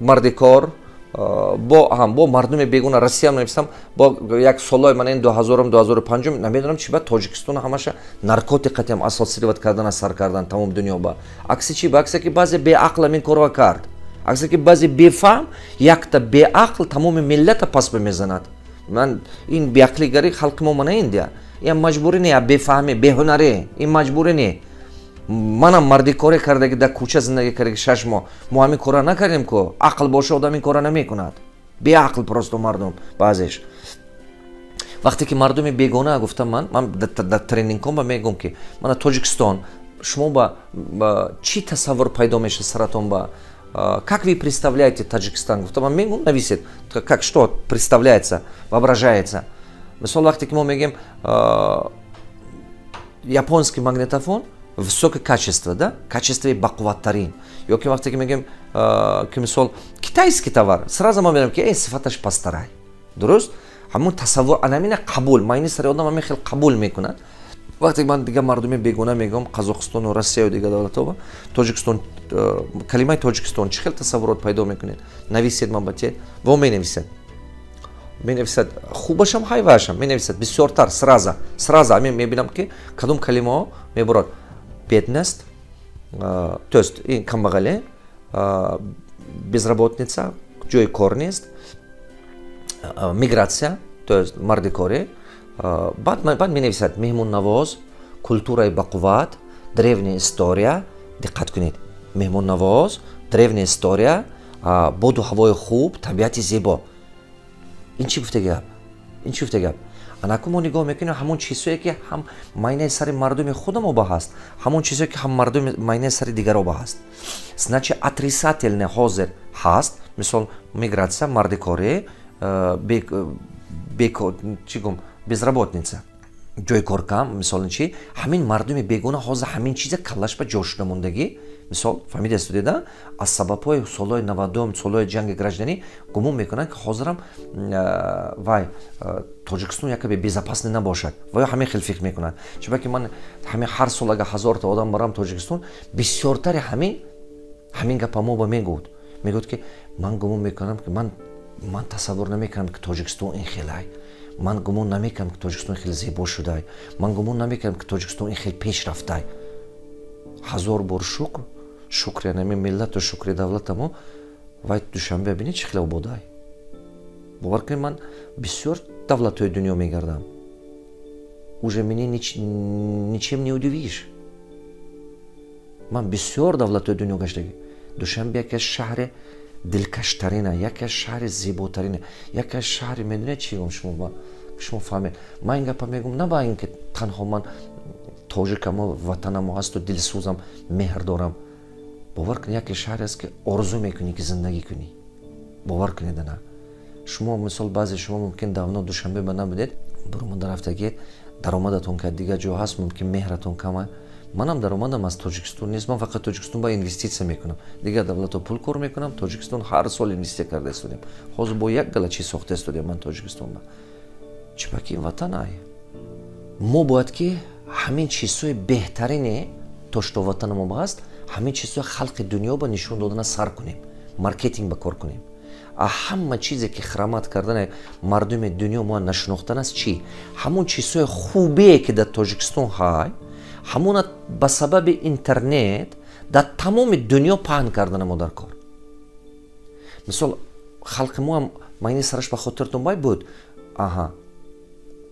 мардикор, бо ҳам бо мардуми бегона Россия нависам, бо як солҳои ман ин 2000 2005 намедонам чи ба Тоҷикистон ҳамаша наркотик қатиам ассоциировать кардана сар кардан тамом дунё ба. Акси чи? Ба аксе ки баъзе беақл ҳамин корро кард. Аксе ки баъзе бефаҳм якта беақл тамоми миллата пас бимезанад. Ман ин беақлигари халқи мо мана индия. Ин маҷбурӣ не, бефаҳмӣ, беҳунарӣ, ин маҷбурӣ не. Манам мардикорӣ кардаги дар кӯча зиндагӣ кардаги 6 моҳ. Мо ҳамин кора накардем ку. Ақл боша одам ин кора намекунад. Беақл просто мардум баъзеш. Вақте ки мардуми бегона гуфтам ман дар тренингҳом ба мегӯм ки мана Тоҷикистон шумо ба чӣ тасаввур пайдо мешавад саратон ба? Как вы представляете Таджикистан? Гуфтам ман мегӯм нависед, как что представляется, воображается. Мисол вақте ки мо мегӯем японский магнитофон высокое качество, да? Качествои бақувваттарин. Ё ки вақте ки мегӯем ки мисол китайский товар, сразу мо мегӯем ки сифаташ пасттарай. Дуруст? Ҳамон тасаввур анамина қабул, майни сари одам ҳамин хел қабул мекунад. Вақте ман дигар мардуми бегона мегӯям Қазоқистону Россияю дигар давлатҳо, Тоҷикистон, калимаи Тоҷикистон чӣ хел тасаввурот пайдо мекунед? Нависед ман ба те, во менависед. Менависад хубашам ҳайвашам, менависад бисёртар сразу, сразу ҳамин мебинам ки кадом калимаҳо мебурад. Бедность, то есть ин камбағале, безработница, ҷои кор нест, мигратсия, то есть мардикорӣ. Баъд менависад меҳмоннавоз, культураи бақувват, древняя история. Диққат кунед, меҳмоннавоз, древняя история, боду ҳавои хуб, табиати зебо. Ин чӣ гуфта гап? Ин чӣ гуфта гап? Анаку мо нигоҳ мекунем ҳамон чизҳое, ки ҳам майнаи сари мардуми худамо ба ҳаст, ҳамон чизҳое, ки ҳам мардуми майнаи сари дигаро ба ҳаст. Значит, отрицательне ҳозир ҳаст, мисол, мигратсия, мардикорӣ, чӣ гум, безработица, ҷои кор кам, мисол, чи ҳамин мардуми бегона ҳозир ҳамин чиза каллаш ба ҷо шуда мондагӣ. Мисол, фаҳмидаст, дида, аз сабабҳои солҳои 90-ум, солҳои ҷанги гражданӣ гумон мекунанд, ки ҳозирам вай Тоҷикистон якабе безопасный набошад ва ё ҳамин хел фикр мекунанд. Чунки ман ҳамин ҳар сол ага 1000-та одам барам Тоҷикистон, бисёртари ҳамин гапа мо ба мегӯяд, ки ман гумон мекунам, ки ман тасаввур намекунам, ки Тоҷикистон ин хелай, ман гумон намекунам, ки Тоҷикистон хеле зебо шудай, ман гумон намекунам, ки Тоҷикистон ин хел пеш рафтай. Ҳазор бор шукр, шукри анами миллату шукри давлатамо. Вай Душанбе бинед, чӣ хеле ободай. Бовар кунед, ман бисёр давлатҳои дунё мегардам, уже меня ничем не удивишь. Ман бисёр давлатҳои дунё гаштагӣ, Душанбе яке аз шаҳри дилкаштарина, яке аз шаҳри зеботарина, яке аз шаҳри, медонед чӣ гум, шумо фаҳмед, ман ин гапа мегӯм на ба ин ки танҳо ман тоҷикамо, ватанамо ҳасту дилсӯзам, меҳр дорам. Бовар кунед, яке шаҳре аст, ки орзу мекунӣ, ки зиндагӣ кунӣ. Бовар кунед, ана шумо, мисол, баъзе шумо мумкин давно Душанбе ба набудед, баромада рафтагед, даромадатон ка дигар ҷо ҳаст, мумкин меҳратон кама. Манам даромадам аз Тоҷикистон нест, ман фақат Тоҷикистон ба инвеститсия мекунам, дигар давлатҳо пул кор мекунам. Тоҷикистон ҳар сол инвеститсия карда истодем, ҳозир бо як гала чиз сохта истодем ман Тоҷикистон ба. Чунки ин ватан ай мо бояд, ки ҳамин чизҳои беҳтарине, то что ватанамо ба ҳаст, ҳамин чизҳои халқи дунё ба нишон додана сар кунем, маркетинг ба кор кунем. А ҳама чизе, ки хиромат кардани мардуми дунё мо нашинохтан аст, чӣ? Ҳамон чизҳои хубе, ки дар Тоҷикистон ҳай, ҳамона ба сабаби интернет дар тамоми дунё паҳн кардана мо дар кор. Мисол, халқи мо ҳам майни сараш ба хотиртон бай буд, аҳа,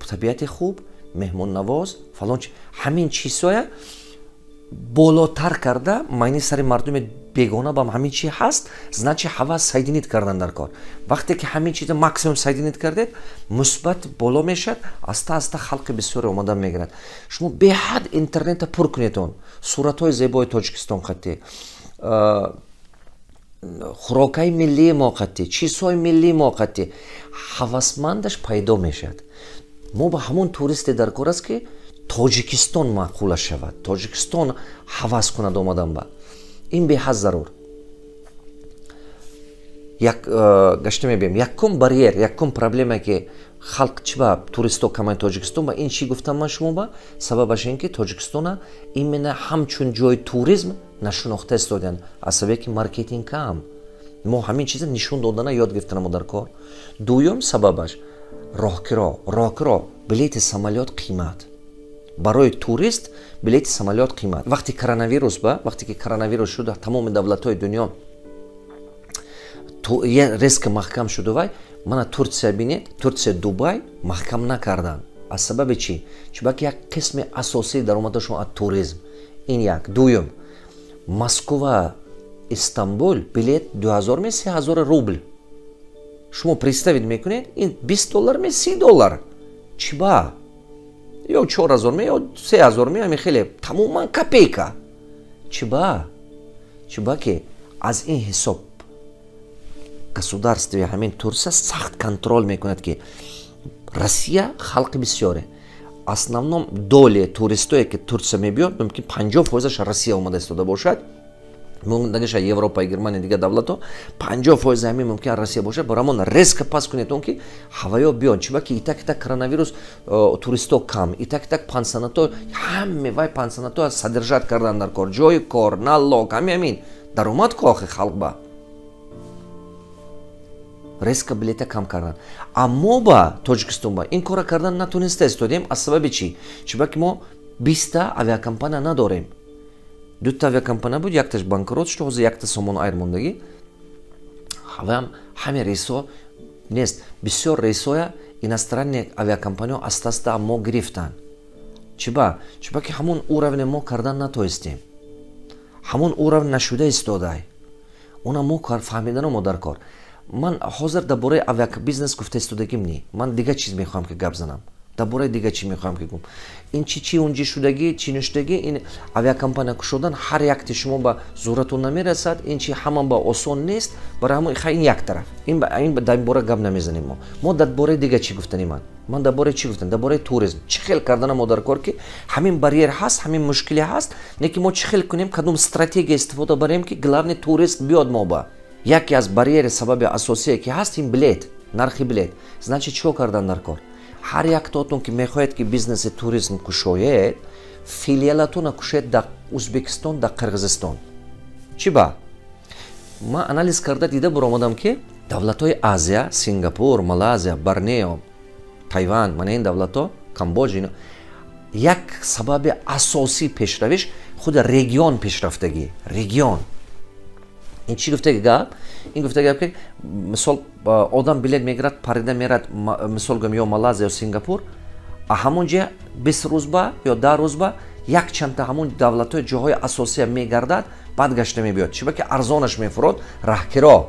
табиати хуб, меҳмоннавоз, фалон, ҳамин чизҳоя болотар карда майни сари мардуми бегона бам ҳамин чи ҳаст. Значит, ҳавас соединить кардан дар кор. Вақте ки ҳамин чиза максимум соединить кардед, мусбат боло мешавад, аста аста халқи бисёре омадан мегирад. Шумо беҳад интернета пур кунед он суратҳои зебои Тоҷикистон қатӣ, хӯрокаи миллии мо қатӣ, чизҳои миллии мо қатӣ, ҳавасмандаш пайдо мешавад. Мо ба ҳамон туристе дар кор аст, ки Тоҷикистон маъқула шавад, Тоҷикистон ҳавас кунад омадан ба. Ин беҳад зарур. Як гашта мебием, якум барьер, якум проблема, ки халқ чи ба туристо камай Тоҷикистон ба, ин чӣ гуфтам ман шумо ба? Сабабаш ин ки Тоҷикистона именно ҳамчун ҷои туризм нашинохта истодиянд, аз сабабе ки маркетинг кам. Мо ҳамин чиза нишон додана ёд гирифтанамо дар кор. Дуюм сабабаш роҳкиро, билети самолёт қимат, барои турист билети самолёт қимат. Вақти коронавирус ба, вақте ки коронавирус шуд, тамоми давлатҳои дунё резко маҳкам шуду. Вай мана Турсия бинед, Турсия, Дубай маҳкам накарданд. Аз сабаби чӣ? Чунки як қисми асосии даромадашон аз туризм. Ин як. Дуюм, Москва, Истанбул билет 2000 ме, 3000 рубл. Шумо представить мекунед, ин 20 доллар ме, 30 доллар, чӣ ба ё 4000 ме, ё 3000 ме, ҳамин хеле тамоман копейка. Чӣ ба ки аз ин ҳисоб государстве ҳамин Турсия сахт контроль мекунад, ки Россия халқи бисёре, основном доли туристое, ки Турсия мебиёд, мумкин 50 фоизаш Россия омада истода бошад, нагаша Европа, Германия, дигар давлатҳо, 50 фоизи ҳамин мумкин Россия бошад. Барамон резко пас кунед он, ки ҳаваё биён. Чиба ки итак итак коронавирус, туристо кам, итак итак пансионато, ҳаме вай пансионато содержать кардан дар кор, ҷои кор, налог, ҳами ҳамин даромад ку охи халқ ба резко билета кам кардан. Аммо ба Тоҷикистон ба ин кора кардан натониста истодем. Аз сабаби чӣ? Чиба ки мо 20-та авиакомпания надорем, дута авиакомпания буд, якташ банкрот шуд, ҳозир якта Сомон Айр мондагӣ. Ҳаваям ҳаме рейсҳо нест, бисёр рейсҳоя иностранные авиакомпаниҳо аста аста мо гирифтанд. Чиба? Чиба ки ҳамон уровне мо кардан натоистем, ҳамон уровень нашуда истодай. Она мо фаҳмидану мо дар кор. Ман ҳозир дар бораи авиабизнес гуфта истодагим не, ман дигар чиз мехоҳам, ки гап занам. Дар бораи дига чӣ мехоҳам ки гӯм? Ин чи чи унҷи шудагӣ, чӣ нашудагӣ, ин авиакомпания кушодан ҳар якти шумо ба зӯратон намерасад, ин чи ҳама ба осон нест. Барои ҳамон ин як тараф. Ин дар ин бора гап намезанем мо. Мо дар бораи дига чӣ гуфтанем ман? Ман дар бораи чӣ гуфтам? Дар бораи туризм. Чӣ хел кардана мо дар кор, ки ҳамин барьер ҳаст, ҳамин мушкиле ҳаст, не ки мо чӣ хел кунем, кадом стратегия истифода барем, ки главный турист биёд мо ба. Яке аз барьери сабаби асосие ки ҳаст, ин билет, нархи билет. Значит, чӣ кардан дар кор? Ҳар яктоатон ки мехоҳед ки бизнеси туризм кушоед, филиалатонро кушоед дар Узбекистон, дар Қирғизистон. Чӣ ба? Ман анализ карда дида баромадам, ки давлатҳои Азия, Сингапур, Малайзия, Борнео, Тайван, мана ин давлатҳо, Камбоҷа, ино як сабаби асосии пешравиш худи регион пешрафтагӣ, регион. Ин чӣ гуфтаги гап? Ин гуфта гап, ки мисол, одам билет мегирад, парида мерад, мисол гӯям, ё Малайзия ё Сингапур, а ҳамон ҷа 20 рӯз ба ё 10 рӯз ба як чандта ҳамон давлатҳои ҷоҳои асосия мегардад, баъд гашта мебиёд. Чӣ ба ки арзонаш мефурод раҳкиро.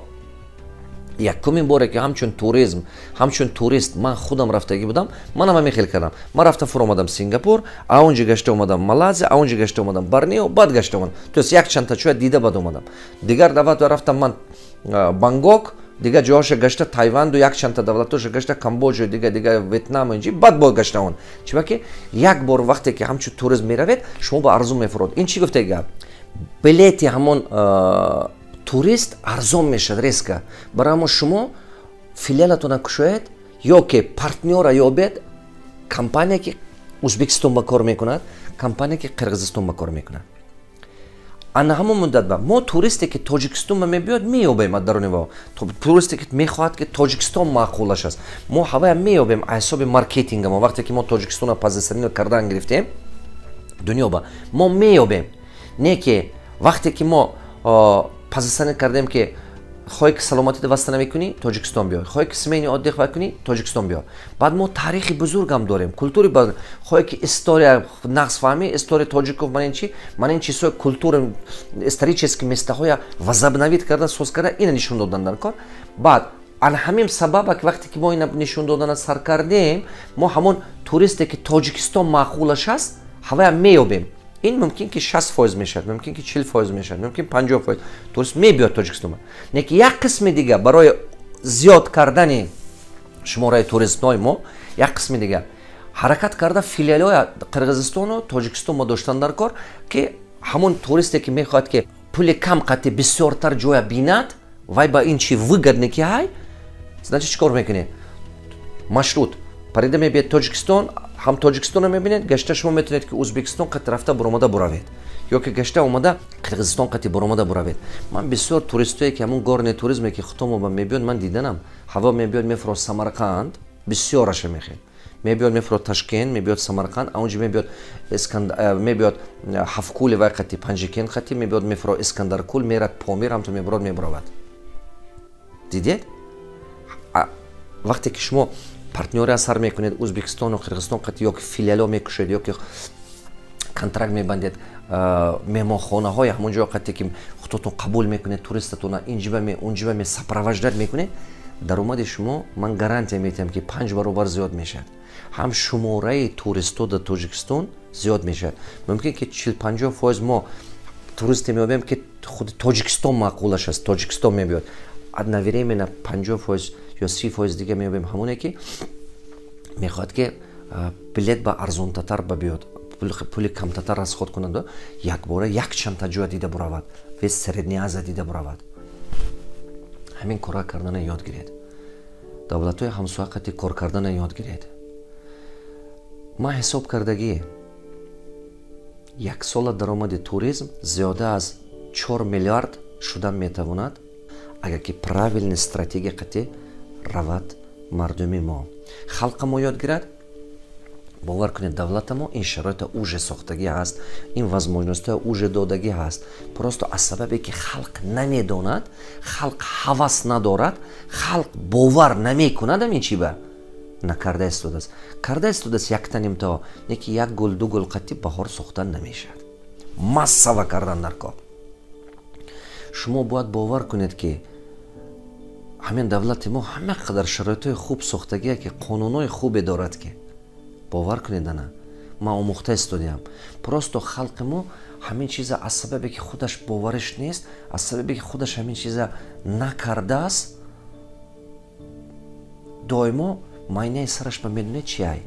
Якумин боре ки ҳамчун туризм, ҳамчун турист ман худам рафтагӣ будам, манам ҳамин хел кардам. Ман рафта фуромадам Сингапур, а онҷа гашта омадам Малайзия, а онҷа гашта омадам Борнео, баъд гашта омадам. То есть як чандта чоя дида баъд омадам. Дигар давлат рафтам ман Бангкок, дигар ҷоҳоша гашта, Тайванду як чандта давлатҳоша гашта, Камбоҷа, дига дига, Ветнам, инҷи баъд бо гашта он. Чиба ки як бор вақте ки ҳамчун туризм меравед, шумо ба арзон мефурод. Ин чӣ гуфтаги гап? Билети ҳамон турист арзон мешавад резко. Барои ҳамон шумо филиалатона кушоед ё ки партнёра ёбед, компания ки Узбекистон ба кор мекунад, компания ки Қирғизистон ба кор мекунад. Ана ҳамон муддат ба мо туристе ки Тоҷикистон ба мебиёд, меёбем аз даруни во. Туристе ки мехоҳад ки Тоҷикистон маъқулаш аст, мо ҳавая меёбем аз ҳисоби маркетинга. Мо вақте ки мо Тоҷикистонро позиционировать кардан гирифтем дунё ба, мо меёбем. Не ки вақте ки мо позиционировать кардем, ки хоҳе ки саломатиро восстановить кунӣ, Тоҷикистон биё, хоҳе ки сменный отдых кунӣ, Тоҷикистон биё. Баъд мо таърихи бузургам дорем, культури, хоҳе ки история нағз фаҳмӣ, история тоҷиков, ман ин чи, ман ин чизҳои культура, исторический местаҳоя возобновить карда, соз карда, ина нишон додан дар кор. Баъд ан ҳамин сабаба ки вақте ки мо ина нишон додана сар кардем, мо ҳамон туристе ки Тоҷикистон маъқулаш аст, ҳавая меёбем. Ин мумкин ки 60% мешавад, мумкин ки 40% мешавад, мумкин 50% турист мебиёд Тоҷикистон. Не ки як қисми дига барои зиёд кардани шумораи туристҳои мо, як қисми дига ҳаракат карда филиалҳои Қирғизистону Тоҷикистон мо доштан дар кор, ки ҳамон туристе ки мехоҳад ки пули кам қати бисёртар ҷоя бинад, вай ба ин чи выгодно ки ҳай. Значит, чӣ кор мекунед? Маршрут парида мебиёд Тоҷикистон, ҳам Тоҷикистонро мебинед, гашта шумо метавонед ки Узбекистон қати рафта буромада буравед ё ки гашта омада Қирғизистон қати буромада буравед. Ман бисёр туристое ки ҳамон горный туризме ки хутомо ба мебиёд, ман диданам, ҳаво мебиёд, мефурод Самарқанд, бисёраша мехел мебиёд, мефурод Ташкент, мебиёд Самарқанд, аунҷа мебиёд, мебиёд Ҳафткули вай қати, Панҷикент қати мебиёд, мефурод Искандаркул, мерад Помир, ҳамту мебурод, мебуравад. Дидед, вақте ки шумо партнёри асар мекунед Узбекистону Қирғизистон қати ё ки филиалҳо мекушед, ё ки контракт мебандед меҳмонхонаҳои ҳамон ҷо қати, ки худотон қабул мекунед туристатона, инҷиба ме, унҷиба ме, сопровождать мекунед, даромади шумо ман гарантия медиҳам, ки 5 баробар зиёд мешавад. Ҳам шумораи туристҳо дар Тоҷикистон зиёд мешавад. Мумкин ки 40-50% мо туристе меёбем, ки худи Тоҷикистон маъқулаш аст, Тоҷикистон мебиёд. Одновременно 50% ё 30% дига меёбем ҳамоне ки мехоҳад ки билет ба арзонтатар ба биёд, пули камтатар расход кунад, якбора якчандта ҷоя дида буравад, весь Средняя Азия дида буравад. Ҳамин кора кардана ёд гиред, давлатҳои ҳамсоя қати кор кардана ёд гиред. Ман ҳисоб кардагӣ, як сола даромади туризм зиёда аз 4 миллиард шуда метавонад, агар ки правильный стратегия қати равад мардуми мо, халқа мо ёд гирад. Бовар кунед, давлата мо ин шароита уже сохтагӣ ҳаст, ин возможностҳоя уже додагӣ ҳаст. Просто аз сабабе ки халқ намедонад, халқ ҳавас надорад, халқ бовар намекунад, ин чи ба накарда истодааст, карда истодааст якта нимто, не ки як гул, ду гул қати баҳор сохтан намешавад, массава кардан дар кор. Шумо бояд бовар кунед, ки ҳамин давлати мо ҳама қадар шароитҳои хуб сохтагие, ки қонунҳои хубе дорад, ки Бовар кунед, ана ман омӯхта истодиам. Просто халқи мо ҳамин чиза аз сабабе ки худаш бовариш нест, аз сабабе ки худаш ҳамин чиза накардааст, доимо майнаи сараш ба медонед чи ай?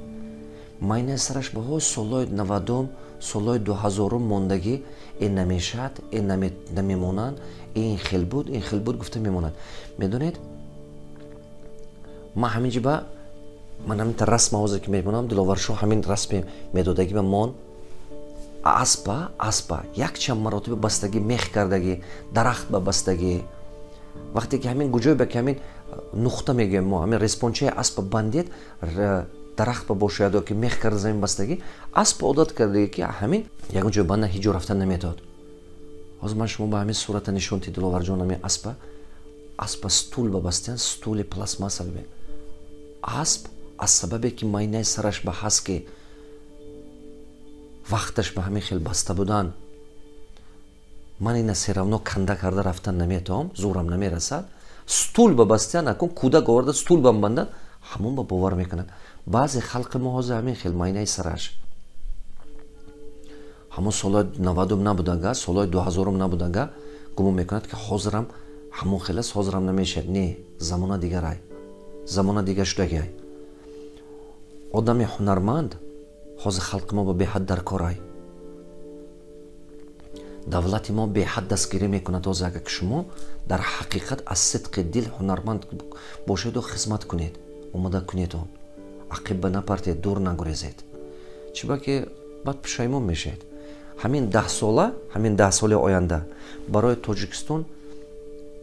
Майнаи сараш ба ҳои солҳои 90-ум, солҳои 2000-ум мондагӣ, ин намешавад, ин намемонанд, ин хел буд, ин хел буд гуфта мемонад. Медонед, ман ҳамин ҷиба ман ҳаминта расма ҳозир ки мемонам, Диловаршоҳ ҳамин расми медодагӣ ба мон, аспа якчанд маротиба бастагӣ, мех кардагӣ, дарахт ба бастагӣ. Вақте ки ҳамин гуҷой ба ки ҳамин нуқта мегӯем мо, ҳамин респончаи аспа бандед, дарахт ба бошад ё ки мех карда замин бастагӣ, асп одат кардагӣ ки ҳамин ягон ҷой банда ҳеҷ ҷо рафтан наметавад. Ҳозир ман шумо ба ҳамин сурата нишон ти, Диловарҷон, ҳамин аспа стул ба бастиан, стули пластмасса бибин. Асп аз сабабе ки майнаи сараш ба ҳаст, ки вақташ ба ҳамин хел баста будан, ман ина всё равно канда карда рафтан наметавам, зӯрам намерасад, стул ба бастиан, акун кӯдак оварда стул бам бандад, ҳамон ба бовар мекунад. Баъзе халқи мо ҳозир ҳамин хел майнаи сараш ҳамон солҳои 90-ум набудага, солҳои 2000-ум набудага, гумон мекунад ки ҳозирам ҳамон хел аст, ҳозирам намешавад. Не, замона дигарай, замона дигар шудагиай. Одами ҳунарманд ҳозир халқи мо ба беҳад даркорай. Давлати мо беҳад дастгирӣ мекунад ҳозир, агар ки шумо дар ҳақиқат аз сидқи дил ҳунарманд бошеду хизмат кунед, омода кунед, он ақиб ба напартед, дур нагурезед, чиба ки баъд пушаймон мешавед. Ҳамин 10 сола, ҳамин 10 соли оянда барои Тоҷикистон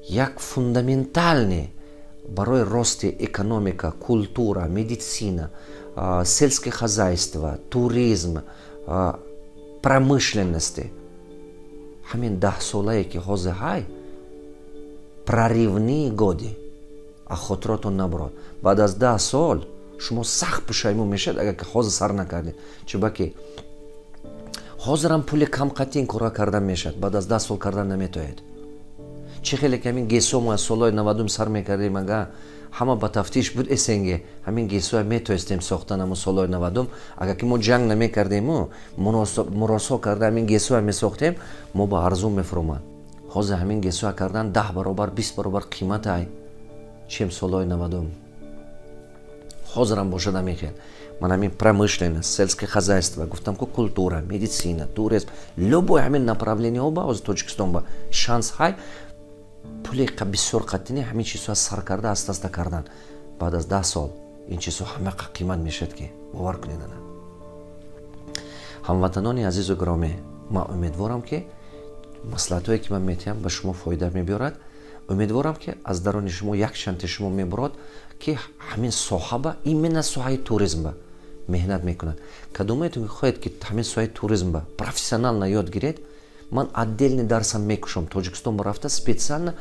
як фундаментальный барои рости экономика, культура, медицина, сельское хозяйство, туризм, промышленности, ҳамин 10 солае ки ҳозир ҳай, прорывные годы, а хотиротон набурод. Баъд аз 10 сол шумо сахт пушаймон мешавед, агар ки ҳозир сар накардед. Чунки ки ҳозирам пули кам қатъи ин корро кардан мешавад, баъд аз 10 сол кардан наметоед. Чӣ хеле ки ҳамин ГЭСо мо аз солҳои 90-ум сар мекардем, ага ҳама ба тафтиш буд СНГ, ҳамин ГЭСоя метоестем сохтан ҳамон солҳои 90-ум, агар ки мо ҷанг намекардему муросо карда ҳамин ГЭСоя месохтем, мо ба арзун мефуромад. Ҳозир ҳамин ГЭСоя кардан 10 баробар, 20 баробар қиматай, чем солҳои 90-ум. Ҳозирам бошад ҳамин хел. Ман ҳамин промышленность, сельское хозяйство гуфтам ку, культура, медицина, туризм, любой ҳамин направлениҳо ба ҳозир Тоҷикистон ба шанс ҳай. Пули бисёр қатъини ҳамин чизҳоя сар карда, аста аста кардан, баъд аз 10 сол ин чизҳо ҳама қимат мешавад, ки бовар кунед. Ана, ҳамватанони азизу гиромӣ, ман умедворам, ки маслиҳатҳое ки ман метиҳам, ба шумо фоида мебиёрад. Умедворам, ки аз дарони шумо як чанте шумо мебурод, ки ҳамин соҳа ба, именно соҳаи туризм ба меҳнат мекунад. Кадомаетон ки хоҳед, ки ҳамин соҳаи туризм ба профессионально ёд гиред, ман отдельный дарсам мекушом. Тоҷикистон ба рафта, специально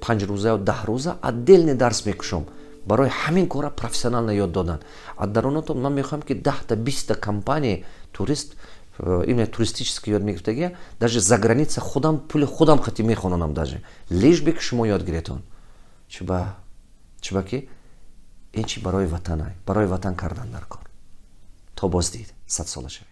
5 рӯза ё 10 рӯза отдельный дарс мекушом барои ҳамин кора профессионально ёд додан. Аз даронатон ман мехоҳам, ки 10-та, 20-та компании турист, именно туристический ёд мегирифтагия, даже за граница худам пули худам хати мехононам, даже лишь бы ки шумо ёд гиретон. Чиба ки ин чи барои ватанай, барои ватан кардан дар кор. То боздид, садсола шавед.